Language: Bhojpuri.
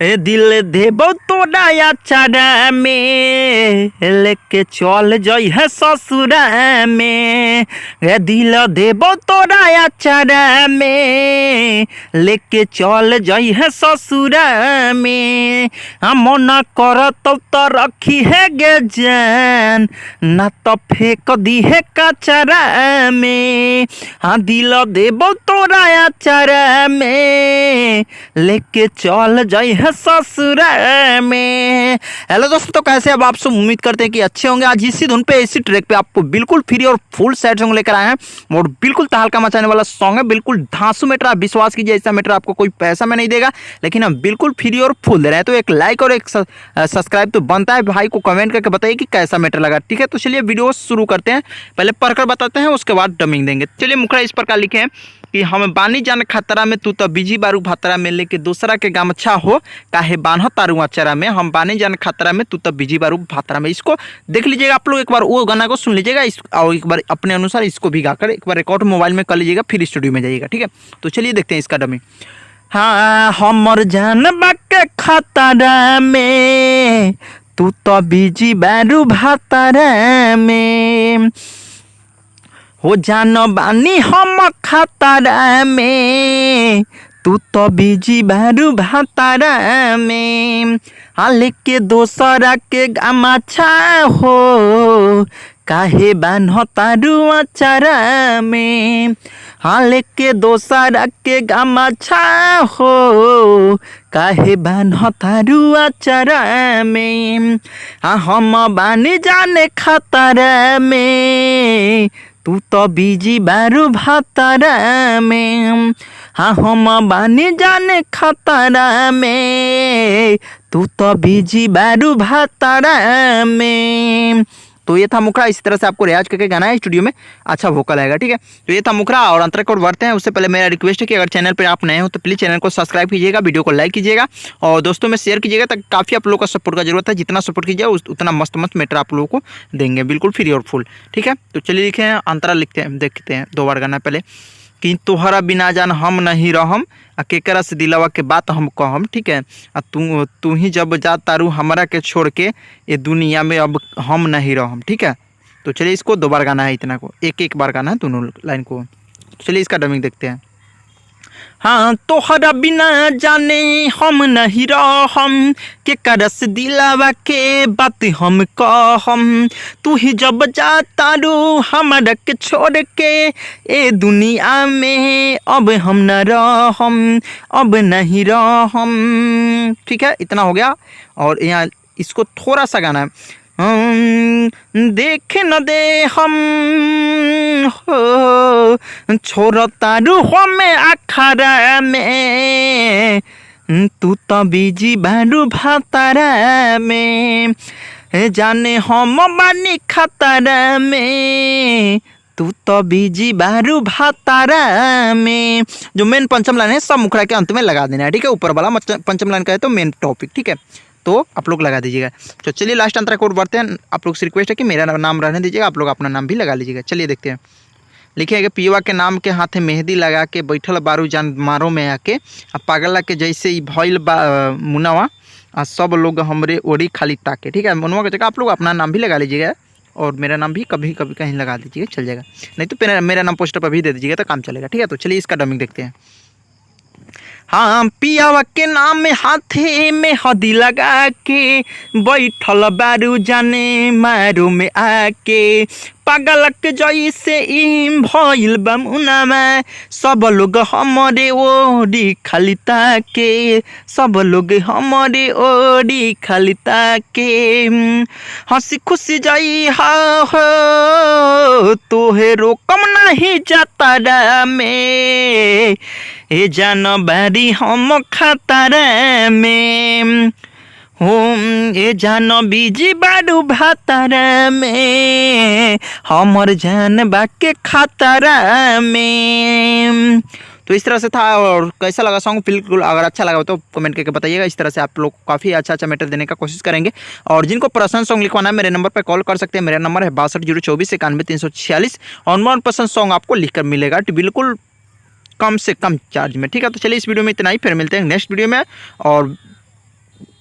ए दिल देबो तोरा अचारा में, लेके चल जई है ससुरा में। ए दिल देबो तोरा अचारा में, लेके चल जई है ससुरा में। आ मन करत तो रखी है गे जान, ना तो फेंक दी है कचरा में। हाँ दिल देबो तोरा अचारा में, लेके चल जाई है ससुरा में। हेलो दोस्तों, तो कैसे अब आप सब? उम्मीद करते हैं कि अच्छे होंगे। आज इसी धुन पे, इसी ट्रैक पे आपको बिल्कुल फ्री और फुल सैड सॉन्ग लेकर आए हैं और बिल्कुल तहलका मचाने वाला सॉन्ग है। बिल्कुल धांसू मैटर, आप विश्वास कीजिए ऐसा मैटर आपको कोई पैसा में नहीं देगा, लेकिन हम बिल्कुल फ्री और फुल दे रहे हैं। तो एक लाइक और एक सब्सक्राइब तो बनता है। भाई को कमेंट करके बताइए कि कैसा मैटर लगा। ठीक है, तो चलिए वीडियो शुरू करते हैं। पहले पढ़कर बताते हैं, उसके बाद डबिंग देंगे। चलिए, मुखड़ा इस प्रकार लिखे हैं कि हम बानी जान खतरा में, तू तो बिजी बारू भातरा में, लेके दूसरा के गामछा हो काहे बान्ह तारू अचरा में। हम बानी जान खतरा में, तू तो बिजी बारू भातरा में। इसको देख लीजिएगा आप लोग, एक बार वो गाना को सुन लीजिएगा इस और एक बार अपने अनुसार इसको भी गाकर एक बार रिकॉर्ड मोबाइल में कर लीजिएगा, फिर स्टूडियो में जाइएगा। ठीक है, तो चलिए देखते हैं इसका डबिंग। हाँ, हमर जान बाके खतरा में, तू तो बिजी बारू भातरा में। हो जान बानी हम खतरा में, तू तो बिजी बारू भातरा में। हाँ लेके दोसरा के गमाछा हो काहे बान्ह तारू अचारा में। हाँ लेके दोसरा के गमाछा हो काहे बान्ह तारू अचारा में। हाँ हम बानी जाने खतरा में, तू तो बिजी बारू भातरा में। हाँ हम बानी जाने खतरा में, तू तो बिजी बारू भातरा में। तो ये था मुखड़ा। इसी तरह से आपको रियाज करके गाना है स्टूडियो में, अच्छा वोकल आएगा। ठीक है, तो ये था मुखड़ा और अंतरा को बढ़ते हैं। उससे पहले मेरा रिक्वेस्ट है कि अगर चैनल पर आप नए हो तो प्लीज़ चैनल को सब्सक्राइब कीजिएगा, वीडियो को लाइक कीजिएगा और दोस्तों में शेयर कीजिएगा। ताकि काफ़ी आप लोगों का सपोर्ट का जरूरत है। जितना सपोर्ट कीजिएगा उतना मस्त मस्त मैटर आप लोगों को देंगे, बिल्कुल फ्री और फुल। ठीक है, तो चलिए लिखे हैं, अंतरा लिखते हैं, देखते हैं। दो बार गाना पहले कि तोहरा बिना जान हम नहीं रहम, आ केकरा से दिलवा के बात हम कहम। ठीक है, आ तू तू ही जब जा तारू हमरा के छोड़ के, ये दुनिया में अब हम नहीं रहम। ठीक है, तो चलिए इसको दो बार गाना है, इतना को एक एक बार गाना है दोनों लाइन को। तो चलिए इसका डबिंग देखते हैं। हाँ, तोहरा बिना जाने हम नहीं रहम, के करस दिलावा के बात हम कहम। तू ही जब जा तारू हमरा के छोड़ के, ए दुनिया में अब हम न रहम, अब नहीं रहम। ठीक है, इतना हो गया और यहाँ इसको थोड़ा सा गाना है। देख न दे हम हो छोड़ तारू हमें अखरा में, तू तो बिजी बारू भातारा में। जाने हम बानी खतरा में, तू तो बिजी बारू भातारा में। जो मेन पंचम लाइन है, सब मुखड़ा के अंत में लगा देना है। ठीक है, ऊपर वाला पंचम लाइन का है तो मेन टॉपिक। ठीक है, तो आप लोग लगा दीजिएगा। तो चलिए लास्ट अंतरा कोड बढ़ते हैं। आप लोग से रिक्वेस्ट है कि मेरा नाम रहने दीजिएगा, आप लोग अपना नाम भी लगा लीजिएगा। चलिए देखते हैं। लिखे पियवा के नाम के हाथे मेहंदी लगा के बैठल बारू जान मारो में आके, आ पागला के जैसे ही भइल बा मुनावा, आ सब लोग हमरे ओरी खाली ताके। ठीक है, मुनवा के जगह आप लोग अपना नाम भी लगा लीजिएगा और मेरा नाम भी कभी कभी कहीं लगा दीजिएगा, चल जाएगा। नहीं तो मेरा नाम पोस्टर पर भी दे दीजिएगा तो काम चलेगा। ठीक है, तो चलिए इसका डबिंग देखते हैं। हाँ, पियावा के नाम में हाथे में हदी लगा के बैठल बारू जाने मारू में आके, पागल के जैसे ई भइल बा मुनामा, सब लोग हमरे ओरी खाली ताके, सब लोग हमरे ओरी खाली ताके। हंसी खुशी जाई हा हो तोहे रोकम नहीं जातारा में, ए जान बारी हम खतरा में हो, ए जान बिजी बारू भातारा में, हमर जान बाके खतरा में। तो इस तरह से था और कैसा लगा सॉन्ग? बिल्कुल अगर अच्छा लगा हो तो कमेंट करके बताइएगा। इस तरह से आप लोग काफ़ी अच्छा अच्छा मैटर देने का कोशिश करेंगे और जिनको पर्सनल सॉन्ग लिखवाना है, मेरे नंबर पर कॉल कर सकते हैं। मेरा नंबर है 6202491346 और मन पसंद सॉन्ग आपको लिख कर मिलेगा तो बिल्कुल कम से कम चार्ज में। ठीक है, तो चलिए इस वीडियो में इतना ही। फिर मिलते हैं नेक्स्ट वीडियो में और